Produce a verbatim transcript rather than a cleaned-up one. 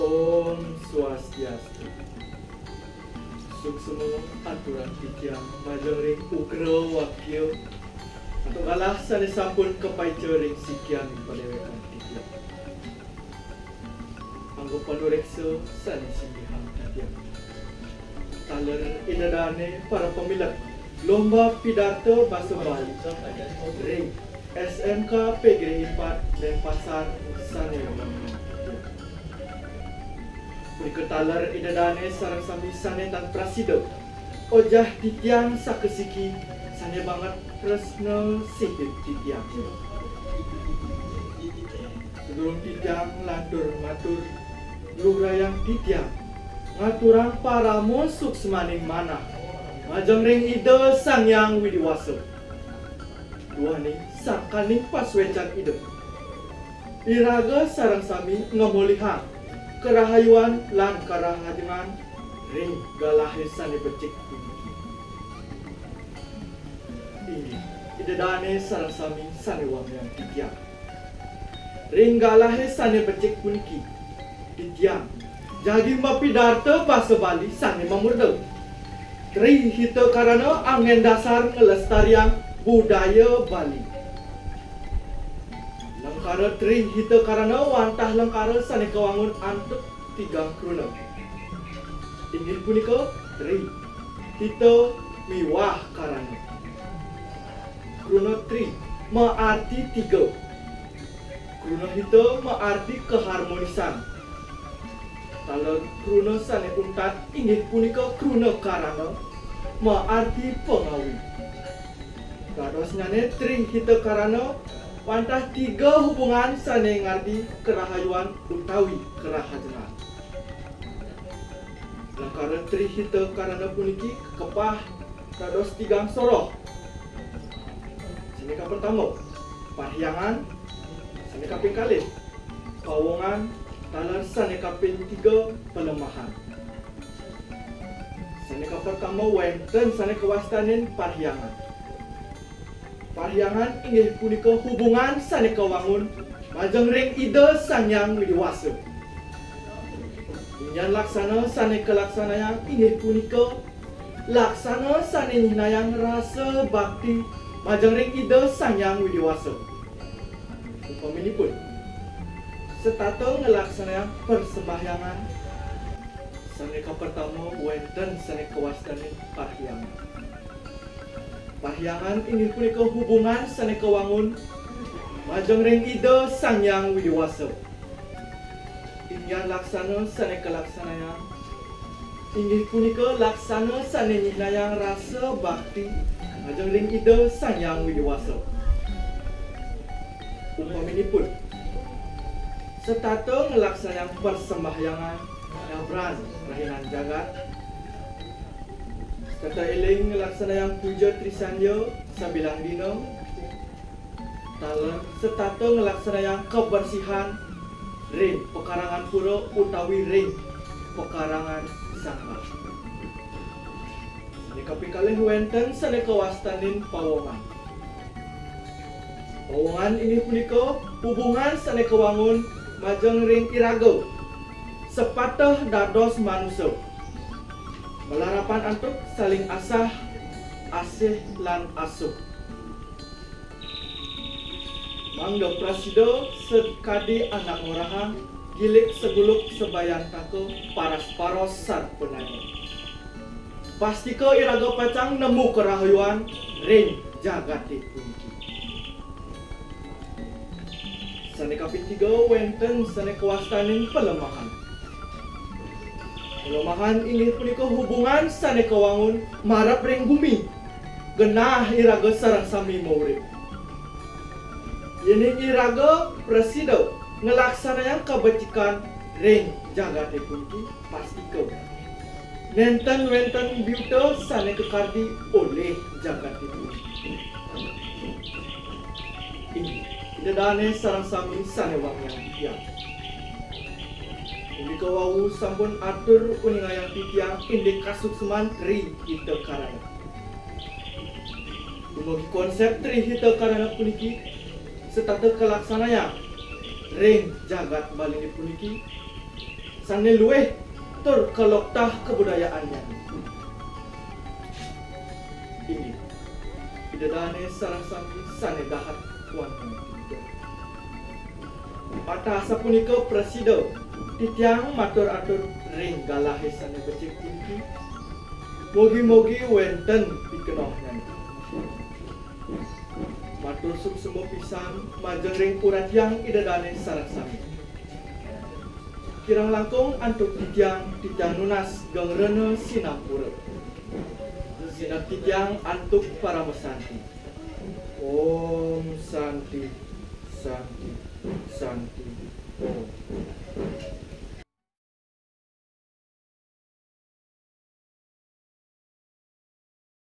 Om Swastiastu. Suksma aturang titiang majeng ring ugra wakia antuk galah sane sampun kapaica ring sikian padewekan titiang. Angga panureksa sane singgihang titiang. Taler Ida dane para pamilet Lomba Pidarta Basa Bali ring S M K P G empat Denpasar sane punika taler Ida dane sareng sami sane tan prasida. Ojah titiang sakasiki sane banget tresna sihit titiang. Sadurung titiang lantur matur, lugrayang titiang ngaturang parama suksmaning manah majeng ring Ida Sang Hyang Widi Wasa. Duaning sangkaning pasuecan Ida, iraga sareng sami ngamolihang karahayuan lan karahajengan ring galahe sane becik puniki. Inggih, Ida dane sareng sami sane wangiang titiang. Ring galahe sane becik puniki, titiang jagi mapidarta basa Bali sane mamurda. Tri Hita Karana anggen dasar nglestariang budaya Bali. Lengkara Tri Hita Karana wantah lengkara sane kawangun antuk tigang kruna. Inggih punika Tri, Hita miwah Karana. Kruna Tri maarti tiga. Kruna Hita maarti kaharmonisan. Taler kruna sane untat inggih punika kruna Karana maarti pangawi. Dadosnyane Tri Hita Karana wantah tiga hubungan sane ngardi karahayuan utawi karahajengan. Lengkara Tri Hita Karana puniki kakepah dados tigang soroh. Sane kapertama, parhyangan, sane kaping kalih, pawongan, taler sane kaping tiga, palemahan. Sane kapertama wenten sane kawastanin parhyangan. Parhyangan inggih punika hubungan sane kawangun majeng ring Ida Sang Hyang Widi Wasa. Inggian laksana sane kalaksanayang inggih punika laksana sane nyihnayang rasa bakti majeng ring Ida Sang Hyang Widi Wasa. Upaminipun, setata nglaksanayang persembahyangan, sane kapertama wenten sane kawastanin parhyangan. Parhyangan inggih punika hubungan sane kawangun majeng ring Ida Sang Hyang Widi Wasa. Inggian laksana sane kalaksanayang inggih punika laksana sane nyihnayang rasa bakti majeng ring Ida Sang Hyang Widi Wasa. Upaminipun, setata nglaksanayang persembahyangan nyabran rahinan jagat, setata eling nglaksanayang puja trisandya sabilang dina, taler setata nglaksanayang kabersihan ring pekarangan pura utawi ring pekarangan sangga. Sane kaping kalih wenten sane kawastanin pawongan. Pawongan inggih punika hubungan sane kawangun majeng ring iraga, sapateh dados manusa, malarapan antuk saling asah, asih lan asuh. Mangda prasida sakadi anak ngorahang, gilik saguluk sabayantaka, paras-paros sarpanaya. Pastika iraga pacang nemu karahayuan ring jagate puniki. Sane kaping tiga wenten sane kawastanin palemahan. Palemahan inggih punika hubungan sane kawangun marep ring gumi, genah iraga sareng sami maurip. Yening iraga prasida nglaksanayang kabecikan ring jagate puniki, pastika nenten wenten biuta sane kakardi olih jagate puniki. Inggih, Ida dane sareng sami sane wangiang titiang. Punika wau sampun atur uningayang titiang indik kasuksman Tri Hita Karana. Dumugi konsep Tri Hita Karana puniki setata kalaksanayang ring jagat Bali puniki, sané luih tur kaloktah kabudayaannya. Inggih, Ida dané sareng sami sané dahat wantah. Patah sapunika prasida titiang matur atur ring galahé sané becik puniki. Mugi-mugi wénten pikenohnyané. Matur suksma pisan majeng ring uratian Ida dané sareng sami. Kirang langkung antuk titiang, titiang nunas geng rena sinampura. Sineb titiang antuk paramasanti. Om Santi, Santi, Santi, Om.